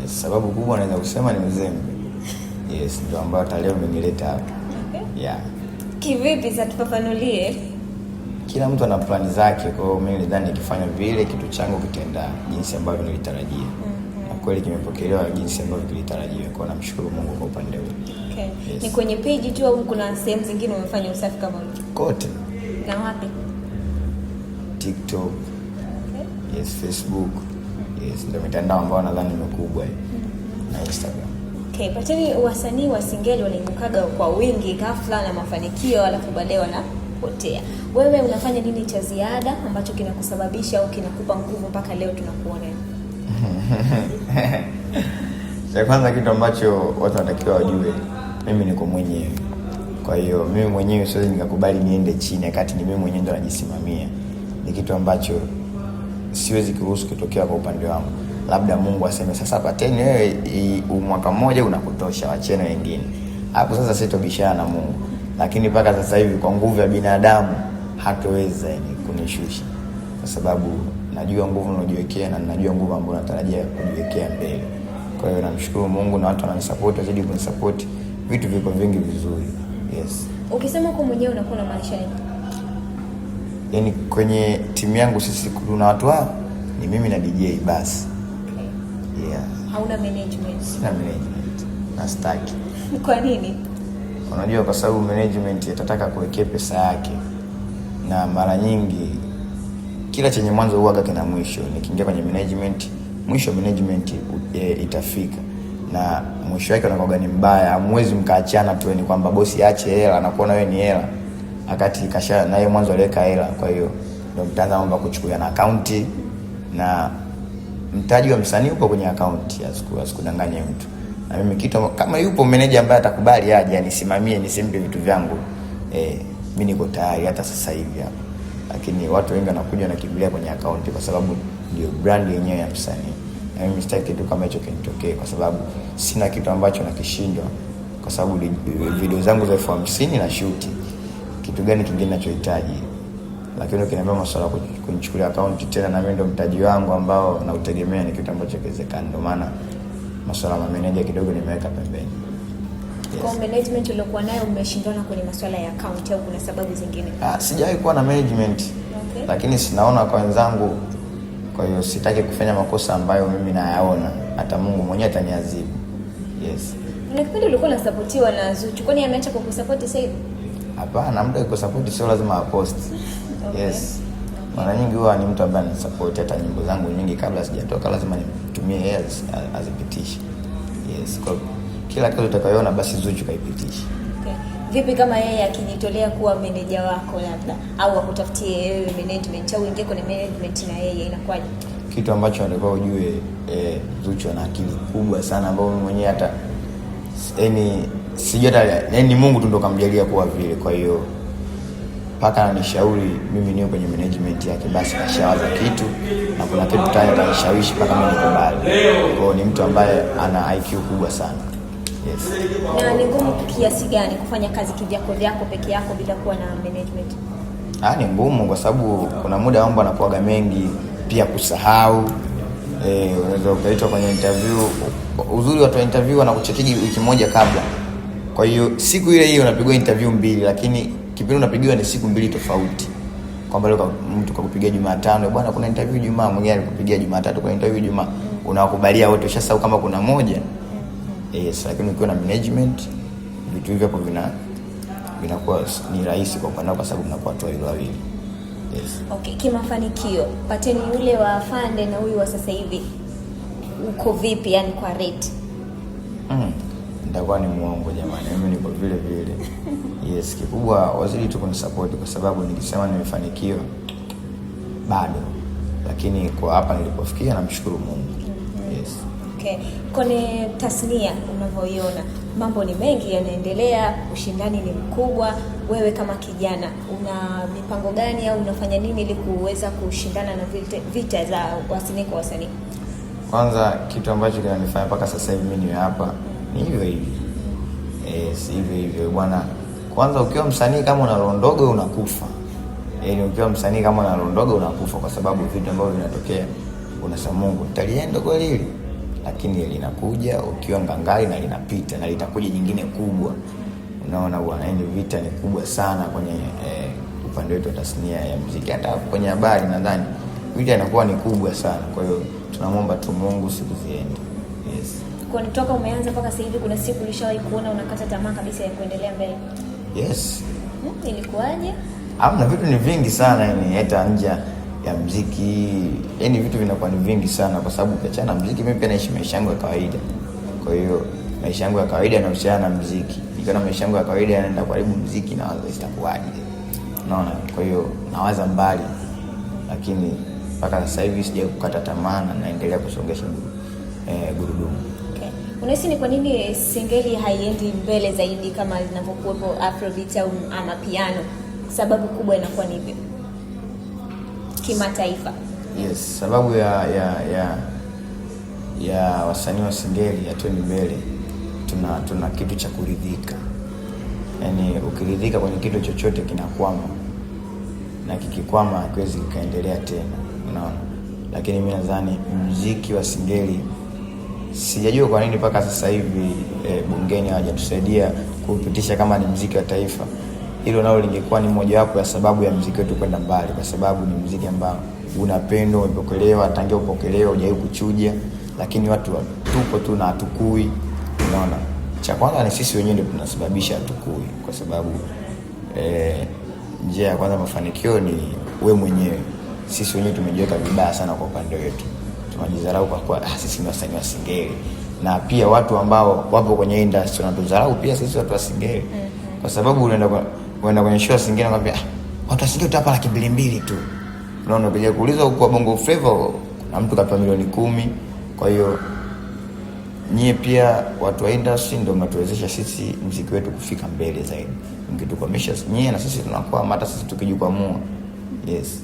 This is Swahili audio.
Yes, sababu kubwa naweza kusema ni uzembe. Yes, ndio ambayo hata leo imenileta hapa. Okay. Yeah. Kivipi sasa, tufafanulie. Kila mtu ana plani zake, kwa hiyo mimi nilidhani nikifanya vile kitu changu kitaenda jinsi ambavyo nilitarajia. Na kweli kimepokelewa jinsi ambavyo kilitarajiwa. Kwa hiyo namshukuru Mungu kwa upande huo. Okay. Yes. Ni kwenye page tu au kuna sehemu zingine umefanya usafi kama huo? Kote. Na wapi? TikTok. Okay. Yes, Facebook. Yes, ndio mitandao ambayo nadhani mikubwa hii. Na Instagram. Okay, pateni wasanii wa singeli wanaibukaga kwa wingi ghafla na mafanikio alafu baadaye wanapotea. Wewe unafanya nini cha ziada ambacho kinakusababisha au kinakupa nguvu mpaka leo tunakuona? Cha kwanza kitu ambacho watu wanatakiwa wajue, mimi niko mwenyewe. Kwa hiyo mimi mwenyewe siwezi nikakubali niende chini wakati ni mimi mwenyewe ndo najisimamia. Ni kitu ambacho siwezi kuruhusu kutokea kwa upande wangu. Labda Mungu aseme sasa, Pateni wewe mwaka mmoja unakutosha, wacheni wengine. Hapo sasa sitobishana na Mungu. Lakini mpaka sasa hivi kwa nguvu ya binadamu hatoweza yani kunishusha, kwa sababu najua nguvu ninayojiwekea na najua nguvu ambayo natarajia kujiwekea mbele. Kwa hiyo namshukuru Mungu na watu wananisupport, wazidi kunisupport, vitu viko vingi vizuri. Yes. Ukisema uko mwenyewe unakuwa unamaanisha nini? Yaani kwenye timu yangu sisi tuna watu hao, ni mimi na DJ basi. Okay. Yeah. Hauna management. Sina management. Na sitaki. Kwa nini? Unajua, kwa sababu management itataka kuwekea pesa yake, na mara nyingi kila chenye mwanzo huwaga kina mwisho. Nikiingia kwenye management, mwisho management itafika na mwisho wake unakuwa ni mbaya. Hamwezi mkaachana tu, ni kwamba bosi aache hela na kuona wewe ni hela, wakati kasha na yeye mwanzo aliweka hela. Kwa hiyo ndio mtaanza mambo ya kuchukulia na akaunti, na mtaji wa msanii upo kwenye akaunti, asikudanganye mtu. Na mimi kitu kama yupo meneja ambaye atakubali aje anisimamie nisimpe vitu vyangu, mimi niko tayari hata sasa hivi hapa. Lakini watu wengi wanakuja wanakimbilia kwenye akaunti kwa sababu ndio brand yenyewe ya msanii. Na mimi sitaki kitu kama hicho kinitokee, kwa sababu sina kitu ambacho nakishindwa, kwa sababu video zangu za 50,000 na shoot. Kitu gani kingine ninachohitaji? Lakini ukiniambia masuala ya kunichukulia akaunti tena na mimi ndo mtaji wangu ambao nautegemea, ni kitu ambacho hakiwezekani. Ndio maana masuala ya manager kidogo nimeweka pembeni. Yes. Kwa management uliokuwa nayo umeshindana kwenye masuala ya account au kuna sababu zingine? Sijawahi kuwa na management. Okay. Lakini sinaona kwa wenzangu, kwa hiyo sitaki kufanya makosa ambayo mimi nayaona, hata Mungu mwenyewe ataniadhibu. Yes. Kuna kipindi ulikuwa unasapotiwa na Zuchu, kwani ameacha kukusupport sasa hivi? Hapana, mtu akikusupport sio lazima apost. Okay. Yes. Mara nyingi huwa ni mtu ambaye ananisupport, hata nyimbo zangu nyingi kabla sijatoka lazima nimtumie yeye azipitishe. Yes, kwa kila kitu utakayoona basi Zuchu kaipitishe. Okay. Vipi kama yeye akijitolea kuwa meneja wako labda au akutafutie wewe management au uingie kwenye management na yeye, inakuwaje? Kitu ambacho natakiwa ujue, Zuchu ana akili kubwa sana ambayo mimi mwenyewe hata yani sijui hata yani Mungu tu ndo kamjalia kuwa vile. Kwa hiyo mpaka ananishauri mimi niwe kwenye management yake, basi kashawaza kitu na kuna kitu tayari atanishawishi mpaka mimi nikubali. Kwa hiyo ni mtu ambaye ana IQ kubwa sana. Yes. Na ni ngumu kiasi gani kufanya kazi kivyako vyako peke yako bila kuwa na management? Ni ngumu kwa sababu kuna muda mambo yanakuwaga mengi, pia kusahau. Unaweza ukaitwa kwenye interview. Uzuri watu wa interview wanakuchekigi wiki moja kabla. Kwa hiyo siku ile hiyo unapigwa interview mbili, lakini kipindi unapigiwa ni siku mbili tofauti. Kwamba leo mtu kakupigia Jumatano, bwana kuna interview Ijumaa, mwingine alikupigia Jumatatu kuna interview Ijumaa. Unawakubalia wote, ushasahau kama kuna moja. Yes, lakini ukiwa na management vitu hivyo hapo vinakuwa ni rahisi kwa upande wako, kwa sababu mnakuwa watu wawili wawili. Yes. Okay, kimafanikio Pateni yule wa Afande na huyu wa sasa hivi uko vipi yani kwa rate? Nitakuwa ni muongo jamani, mimi niko vile vile. Yes, kikubwa wazidi tu kunisupport kwa sababu nikisema nimefanikiwa bado, lakini kwa hapa nilipofikia namshukuru Mungu. Yes. Okay. Kwenye tasnia unavyoiona mambo ni mengi yanaendelea, ushindani ni mkubwa. Wewe kama kijana una mipango gani au unafanya nini ili kuweza kushindana na vita za wasanii kwa wasanii? Kwanza kitu ambacho kinanifanya mpaka sasa hivi mimi niwe hapa ni hivyo hivyo. Yes, hivyo hivyo bwana. Kwanza ukiwa msanii kama una roho ndogo unakufa. Yaani ukiwa msanii kama una roho ndogo unakufa, kwa sababu vitu ambavyo vinatokea unasema Mungu nitalienda kweli hili. lakini linakuja ukiwa ngangari na linapita na litakuja nyingine kubwa. Unaona bwana, yani vita ni kubwa sana kwenye upande wetu wa tasnia ya muziki, hata kwenye habari nadhani vita inakuwa ni kubwa sana. Kwa hiyo tunamwomba tu Mungu siku ziende. Yes. Kwa toka umeanza mpaka sasa hivi, kuna siku ulishawahi kuona unakata tamaa kabisa ya kuendelea mbele? Yes. Ilikuwaje? Hamna, vitu ni vingi sana yani, hata nje ya muziki, yani vitu vinakuwa ni vingi sana, kwa sababu ukiachana na muziki, mimi pia naishi maisha yangu ya kawaida. Kwa hiyo maisha yangu ya kawaida yanahusiana na muziki. Nikiona maisha yangu ya kawaida yanaenda kuharibu muziki, nawaza itakuwaje? Unaona? Kwa hiyo nawaza mbali, lakini mpaka sasa hivi sijawahi kukata tamaa na naendelea kusongesha gurudumu. Okay. Unahisi ni kwa nini singeli haiendi mbele zaidi kama inavyokuwepo Afrobeat au amapiano? Sababu kubwa inakuwa ni ipi kimataifa? Yes, sababu ya wasanii wa singeli hatuendi mbele, tuna kitu cha kuridhika. Yaani ukiridhika kwenye kitu chochote kinakwama, na kikikwama hakiwezi kikaendelea tena, unaona. Lakini mimi nadhani muziki wa singeli, sijajua kwa nini mpaka sasa hivi bungeni hawajatusaidia kuupitisha kama ni muziki wa taifa. Hilo nalo lingekuwa ni mojawapo ya sababu ya muziki wetu kwenda mbali, kwa sababu ni muziki ambao unapendwa, umepokelewa tangia upokelewa, hujawahi kuchuja, lakini watu tupo tu na hatukui. Unaona, cha kwanza ni sisi wenyewe ndio tunasababisha hatukui, kwa sababu njia ya kwanza mafanikio ni we mwenyewe. Sisi wenyewe tumejiweka vibaya sana kwa upande wetu, tunajidharau kwa kuwa sisi ni wasanii wa singeli, na pia watu ambao wapo kwenye industry wanatudharau pia sisi watu wa singeli, kwa sababu unaenda kwenye show ya singeli nakwambia, watu wa singeli utawapa 200,000 tu. Unaona, ukija kuuliza kwa Bongo Flava kuna mtu kapewa 10,000,000. Kwa hiyo nyie pia watu wa industry ndio mnatuwezesha sisi muziki wetu kufika mbele zaidi. Mkitukwamisha nyie na sisi tunakwama, hata sisi tukijikwamua. Yes.